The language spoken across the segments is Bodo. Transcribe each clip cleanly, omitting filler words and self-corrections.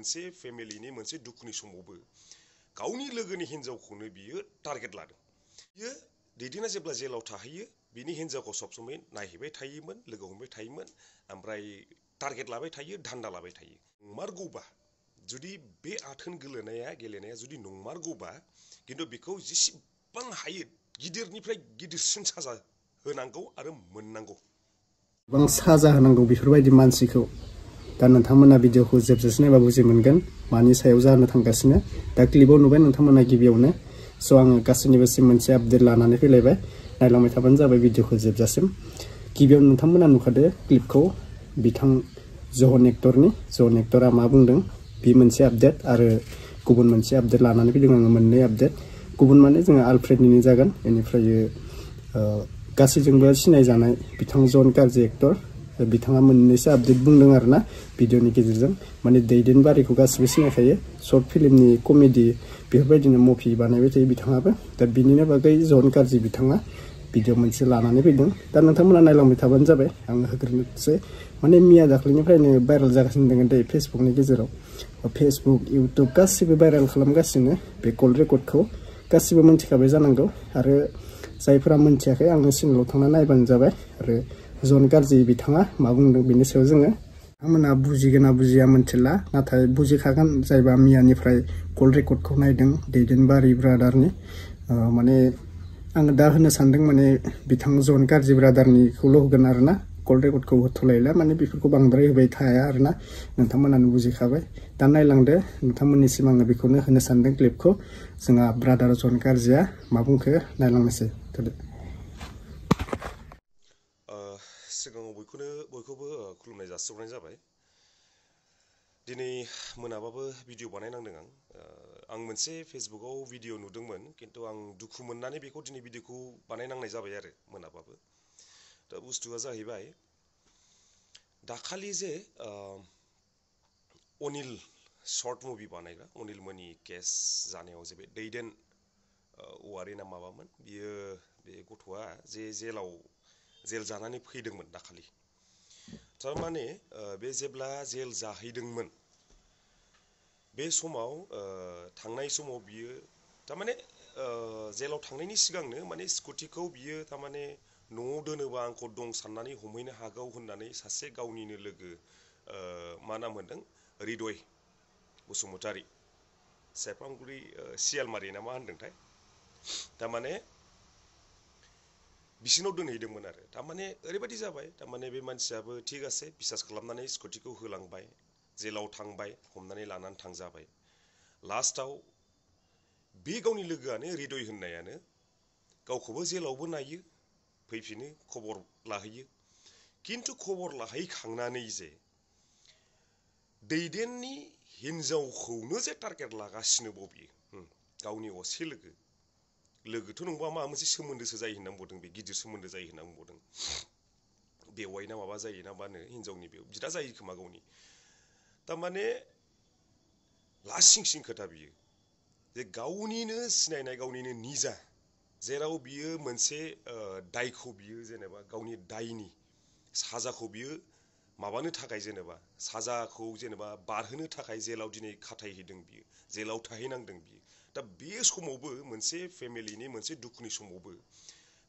मोनसे फेमिलिनि मोनसे दुखुनि समावबो गावनि लोगोनि हिनजावखौनो बियो टारगेट लादों। बियो दैदेना जेब्ला जेलाव थाहैयो बिनि हिनजावखौ सब समय नायहैबाय थायोमोन, लोगो हमबाय थायोमन, ओमफ्राय टारगेट लाबाय थायो, धान्दा लाबाय थायो। नंमारगौबा जुदि बे आथोन गेलेनाया जुदि नंमारगौबा किन्तु बेखौ जेसेबां हायो गिदिरनिफ्राय गिदिरसिन साजा होनांगौ आरो मोननांगौ। गोबां साजा होनांगौ बेफोरबायदि मानसिखौ। दा नोंथांमोना भिडिअखौ जोबजासे नायबा बुजि मोनगोन मानि सायाव जानो थांगासिनो। दा क्लिपाव नुबाय नोंथांमोना गिबियावनो। स' आङो गासैनिबोसिम मोनसे आपडेट लानानै फैलायबाय। नायलांबाय थाबानो जाबाय भिडिअखौ जोबजासिम। गिबियाव नोंथांमोना नुखादो क्लिपखौ बिथां जहन एक्टरा मा बुंदों बे मोनसे आपडेट आरो गुबुन मोनसे आपडेट लानानै फैदों आङो मोननै आपडेट। गुबुन माने जोङो आलफ्रेडनि जागोन बेनिफ्राय गासैजोंबो सिनायजानाय बिथां जन गार्जि एक्टर बिथाङा मोननैसो आपडेट बुंदों आरोना भिडिअनि गेजेरजों। माने दैदेनबारिखौ गासिबो सिनायखायो, शर्ट फिल्मनि कमेडि बेफोरबायदिनो मुभि बानायबाय थायो बिथाङाबो। दा बिनिनो बागै जन गार्जि बिथाङा भिडिअ मोनसे लानानै फैदों। दा नोंथांमोना नायलांबाय थाबानो जाबाय। आङो होग्रोनोसै। माने मिया दाख्लैनिफ्रायनो भाइरेल जागासिनो दङ दै फेसबुकनि गेजेराव। फेसबुक, इउटुब गासिबो भाइरेल खालामगासिनो बे कल रेकर्डखौ। गासिबो मोनथिखाबाय जानांगौ आरो जायफोरा मोनथियाखै आंनि चेनेलाव थांना नायबानो जाबाय। आरो जन गार्जि बिथाङा मा बुंदों बेनि सायाव जोङो बिथांमोना बुजिगोन ना बुजिया मोनथिला, नाथाय बुजिखागोन जायबा मियानिफ्राय कल रेकर्डखौ नायदों दैदेनबारि ब्रादारनि। माने आङो दा होनो सानदों माने बिथां जन गार्जि ब्रादारनिखौल' होगोन आरोना कल रेकर्डखौ होथ'लायला, माने बेफोरखौ बांद्राय होबाय थाया आरोना। नोंथांमोनानो बुजिखाबाय। दा नायलांदो नोंथांमोननिसिम आङो बेखौनो होनो सानदों क्लिपखौ। जोंहा ब्रादार जन गार्जिया मा बुंखो नायलांनोसै। सिगाङाव बयखौबो खुलुमनाय जासिहरनाय जाबाय। दिनै मोनाबाबो भिडिअ बानायनांदों आं मोनसे फेसबुकाव भिडिअ नुदोंमोन, किन्तु आं दुखु मोननानै बेखौ दिनै भिडिअखौ बानायनांनाय जाबाय आरो मोनाबाबो। दा बुस्थुआ जाहैबाय दाखालि जे अनिल शर्ट मुभि बानायग्रा अनिलमोननि केस जानायाव जे बे दैदेन औवारि ना माबामोन बियो, बे गथ'आ जे जेल जानानै फैदोंमोन दाखालि। थारमाने बे जेब्ला जेल जाहैदोंमोन बे समाव थांनाय समाव बियो थारमाने जेलाव थांनायनि सिगांनो माने स्कुटिखौ बियो थारमाने न'आव दोनोबा आंखौ दं साननानै हमहैनो हागौ होननानै सासे गावनिनो लोगो मा नाम होनदों हृदय बसुमतारी, सेरफांगुरि सियालमारि ना मा होनदोंथाय, थारमाने बिसिनाव दोनहैदोंमोन आरो। थारमाने ओरैबायदि जाबाय, थारमाने बे मानसियाबो थिग आसे बिसास खालामनानै स्कुटिखौ होलांबाय, जेलाव थांबाय, हमनानै लानानै थांजाबाय। लास्टाव बे गावनि लोगोआनो हृदय होननायानो गावखौबो जेलावबो नायो, फैफिनो खबर लाहैयो। किन्तु खबर लाहैखांनानै जे दैदेननि हिनजावखौनो जे टारगेट लागासिनो बियो, गावनि असे लोगोथ' नंबा माबा मोनसे सोमोन्दोसो जायो होनना बुंबावदों, बे गिदिर सोमोन्दो जायो होनना बुंबावदों। बेवाइ ना माबा जायो ना मानो हिनजावनि बिदा जायो खोमा गावनि। थारमाने लासिं खोथा बियो जे गावनिनो सिनायनाय गावनिनो निजा, जेराव बियो मोनसे दायखौ बियो जेनेबा गावनि दायनि साजाखौ बियो माबानो थाखाय जेनेबा साजाखौ जेनेबा बारहोनो थाखाय जेलाव दिनै खाथायहैदों बियो, जेलाव थाहैनांदों बियो। दा बे समावबो मोनसे फेमिलिनि मोनसे दुखुनि समावबो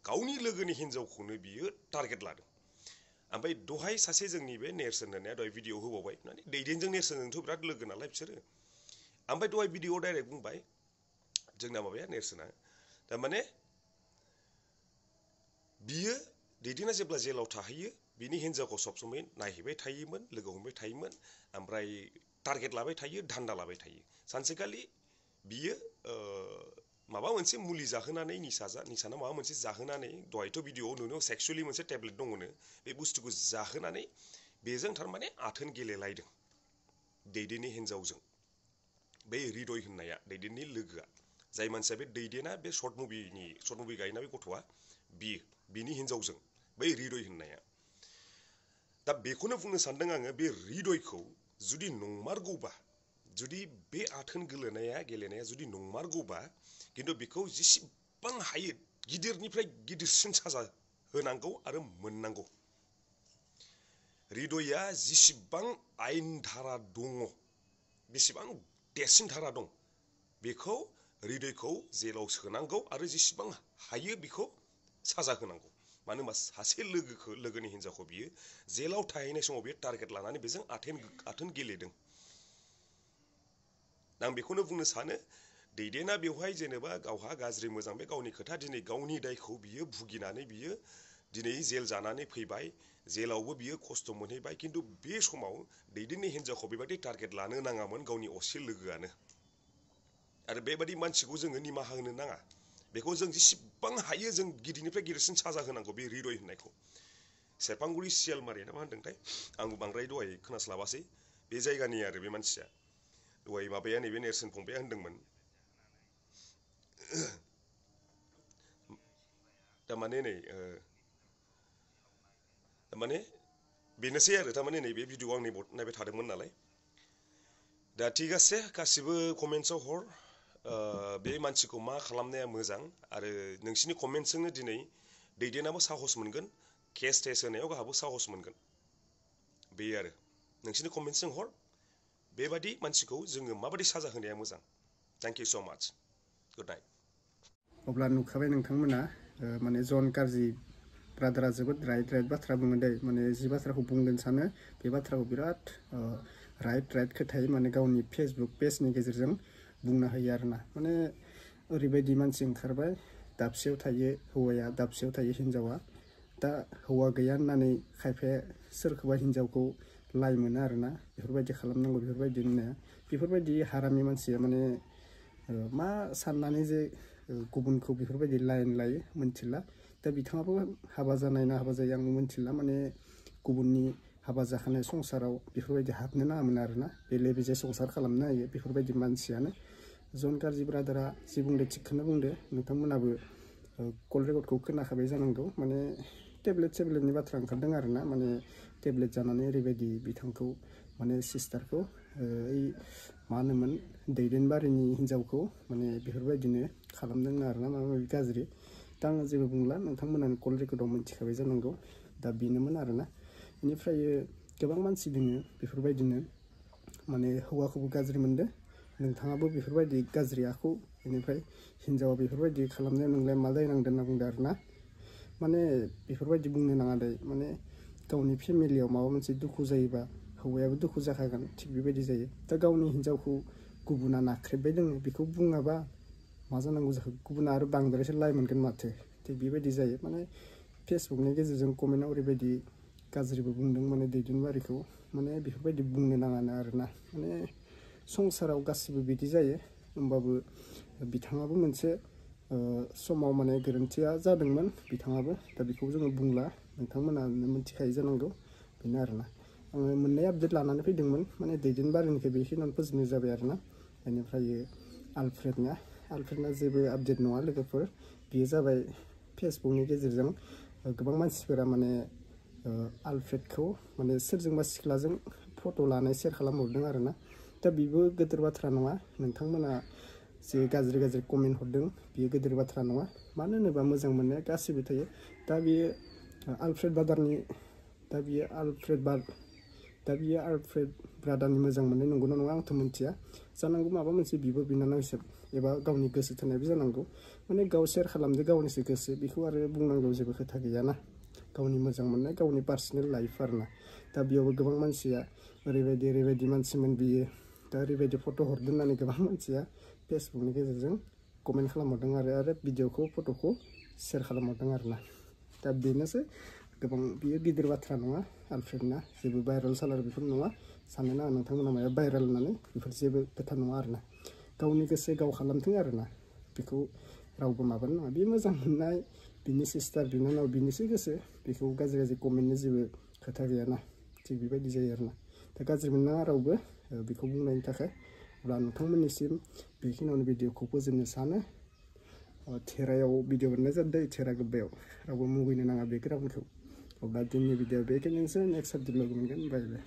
गावनि लोगोनि हिनजावखौनो बियो टारगेट लादों। ओमफ्राय दहाय सासे जोंनि बे नेरसोन होननाया दहाय भिडिअ होबावबाय, माने दैदेनजों नेरसोनजोंथ' बिराद लोगो नालाय बिसोरो। ओमफ्राय दहाय भिडिअ डाइरेक्ट बुंबाय जोंना माबाया नेरसोना, थारमाने बियो दैदेना जेब्ला जेलाव थाहैयो बिनि हिनजावखौ सब समय नायहैबाय थायोमोन, लोगो हमबाय थायोमोन, ओमफ्राय टारगेट लाबाय थायो, धान्दा लाबाय थायो। सानसेखालि बियो माबा मोनसे मुलि जाहोनानै निसाना माबा मोनसे जाहोनानै, दहायथ' भिडिअआव नुनो सेक्सुवेलि मोनसे टेब्लेट दङनो, बे बुस्थुखौ जाहोनानै बेजों थारमाने आथोन गेलेलायदों दैदेननि हिनजावजों। बे हृदय होननाया दैदेननि लोगोआ, जाय मानसिया बे दैदेना बे शर्ट मुभि गायोना बे गथ'आ, बिनि हिनजावजों बै हृदय होननाया। दा बेखौनो बुंनो सानदों आङो, बे हृदयखौ जुदि नंमारगौबा, जुदि बे आथोन गेलेनाया जुदि नंमारगौबा, किन्तु बेखौ जेसेबां हायो गिदिरनिफ्राय गिदिरसिन साजा होनांगौ आरो मोननांगौ। हृदयआ जेसेबां आयेन धारा दङ बेसेबां देरसिन धारा दं बेखौ हृदयखौ जेलाव सोनांगौ आरो जेसेबां हायो बेखौ साजा होनांगौ। मानो होनबा सासे लोगोनि हिन्जावखौ बियो जेलाव थाहैनाय समाव बियो टारगेट लानानै बेजों आथोन गेलेदों। आं बेखौनो बुंनो सानो दैदेना बेवहाय जेनेबा गावहा गाज्रि मोजां बे गावनि खोथा, दिनै गावनि दायखौ बियो भुगिनानै बियो दिनै जेल जानानै फैबाय, जेलावबो बियो खस्थ' मोनहैबाय, खिन्थु बे समाव दैदेननि हिन्जावखौ बेबायदि टारगेट लानो नाङामोन गावनि असे लोगोआनो। आरो बेबायदि मानसिखौ जोङो निमाहा होनो नाङा। बेखौ जों जेसेबां हायो जों गिदिरनिफ्राय गिदिरसिन साजा होनांगौ बे हृदय होननायखौ। सेरफांगुरि सियालमारि ना मा होनदोंथाय, आंबो बांद्राय दहाय खोनास्लाबासै, बे जायगानि आरो बे मानसिया। दहाय माबाया नैबे नेरसोन फंबाया होनदोंमोन। थारमाने नै माने बेनोसै आरो थारमाने नैबे भिडिअ आं नायबाय थादोंमोन नालाय। दा थिगासे गासिबो कमेन्ट्सआव हर बे मानसिखौ मा खालामनाया मोजां, आरो नोंसिनि कमेन्ट्सजोंनो दिनै दैदेनाबो साहस मोनगोन, केस टेस होनायाव गाहाबो साहस मोनगोन। बे आरो नोंसिनि कमेन्ट्सजों हर बेबादि मानसिखौ जोङो माबादि साजा होनाया मोजां। थेंक इउ स' माच, गुड नाइट। अब्ला नुखाबाय नोंथांमोना माने जन कारजि ब्रादारा जोबोद राइट बाथ्रा बुङो दै। माने जि बाथ्राखौ बुंगोन सानो बे बाथ्राखौ बिराद राइट खोथायै माने गावनि फेसबुक पेजनि गेजेरजों बुंना होयो आरोना। माने ओरैबायदि मानसि ओंखारबाय, दाबसेयाव थायो हौवाया, दाबसेयाव थायो हिन्जावा। दा हौवा गैया होननानै खायफाया सोरखौबा हिन्जावखौ लाइ मोनो आरोना, बेफोरबायदि खालामनांगौ बेफोरबायदि होननाया। बेफोरबायदि हारामि मानसिया माने मा साननानै जे गुबुनखौ बेफोरबायदि लाइन लायो मोनथिला। दा बिथाङाबो हाबा जानाय ना हाबा जायो आं मोनथिला, माने गुबुननि हाबा जाखानाय संसाराव बेफोरबायदि हाबनो नाङामोन आरोना। बेले बेजे संसार खालामनो हायो बेफोरबायदि मानसियानो। जन कारजि ब्रादारा जि बुंदो थिगखौनो बुंदो। नोंथांमोनाबो कल रेकर्डखौ खोनाखाबाय जानांगौ। माने टेब्लेटनि बाथ्रा ओंखारदों आरोना। माने टेब्लेट जानानै ओरैबायदि बिथांखौ माने सिस्टारखौ ओइ मा होनोमोन दैदेनबारिनि हिन्जावखौ माने बेफोरबायदिनो खालामदों आरोना, माबा माबि गाज्रि। दा आङो जेबो बुंला, नोंथांमोनानो कल रेकर्डआव मोनथिखाबाय जानांगौ। दा बेनोमोन आरोना। बेनिफ्राय गोबां मानसि दोङो बेफोरबायदिनो माने हौवाखौबो गाज्रि मोनदो, नोंथाङाबो बेफोरबायदि गाज्रि आखु, बेनिफ्राय हिन्जावा बेफोरबायदि खालामनायाव नोंलाय मा दाय नांदों होनना बुंदो आरोना। माने बेफोरबायदि बुंनो नाङा दै। माने गावनि फेमिलियाव माबा मोनसे दुखु जायोबा हौवायाबो दुखु जाखागोन, थिग बेबायदि जायो। दा गावनि हिन्जावखौ गुबुना नाख्रेबबाय दोङो, बेखौ बुङाबा मा जानांगौ जाखो, गुबुना आरो बांद्रायसो लाइ मोनगोन माथो, थिग बेबायदि जायो। माने फेसबुकनि गेजेरजों कमेन्टआव ओरैबायदि गाज्रिबो बुंदों माने दैदेनबारिखौ, माने बेफोरबायदि बुंनो नाङानो आरोना। माने संसाराव गासिबो बिदि जायो, होमबाबो बिथाङाबो मोनसे समाव माने गोरोन्थिया जादोंमोन बिथाङाबो। दा बेखौ जोङो बुंला, नोंथांमोनानो मिथिखायो जानांगौ। बेनो आरोना। आङो मोननै आपडेट लानानै फैदोंमोन, माने दैदेनबारिनिखौ बेखिनियावनो फोजोबनाय जाबाय आरोना। बेनिफ्राय आलफ्रेडना जेबो आपडेट नङा लोगोफोर। बियो जाबाय फेसबुकनि गेजेरजों गोबां मानसिफोरा माने आलफ्रेडखौ माने सोरजोंबा सिख्लाजों फट' लानाय सेयार खालामहरदों आरोना। दा बेबो गिदिर बाथ्रा नङा। नोंथांमोना जे गाज्रि कमेन्ट हरदों बेयो गिदिर बाथ्रा नङा। मानो होनोबा मोजां मोननाया गासिबो थायो। दा बियो आलफ्रेड ब्रादारनि मोजां मोननाय नंगौना नङा आंथ' मिथिया। जानांगौ माबा मोनसे बिब' बिनानाव हिसाब एबा गावनि गोसो थोनायबो जानांगौ। माने गाव सेयार खालामदो गावनिसो गोसो, बेखौ आरो बुंनांगौ जेबो खोथा गैयाना। गावनि मोजां मोननाय गावनि पार्सनेल लाइफ आरोना। दा बेयावबो गोबां मानसिया ओरैबायदि मानसिमोन बियो, दा ओरैबायदि फट' हरदों होननानै गोबां मानसिया फेसबुकनि गेजेरजों कमेन्ट खालामहरदों आरो भिडिअखौ फट'खौ सेयार खालामहरदों आरोना। दा बेनोसै, गोबां बियो गिदिर बाथ्रा नङा। आलफ्रेडना जेबो भाइरेल सालार बेफोर नङा। साननो नाङा नोंथांमोना माया भाइरेल होननानै, बेफोर जेबो खोथा नङा आरोना। गावनि गोसो गाव खालामथों आरोना, बेखौ रावबो माबानो नाङा। बे मोजां मोननाय बिनि सिस्टार बिनानाव बिनिसो गोसो, बेखौ गाज्रि कमेन्टनि जेबो खोथा गैयाना। थिग बेबायदि जायो आरोना। दा गाज्रि मोननाङा रावबो बेखौ बुंनायनि थाखाय। अब्ला नोंथांमोननिसिम बेखिनियावनो भिडिअखौ फोजोबनो सानो। थेरायाव भिडिअ मोननाय जादों, थेरा गोब्बायाव रावबो मुगैनो नाङा बेकग्राउन्डखौ। अब्ला दिनैनि भिडिअ बेखिनियानोसै, नेक्स्ट आपडेट लोगो मोनगोन, बाय बाय।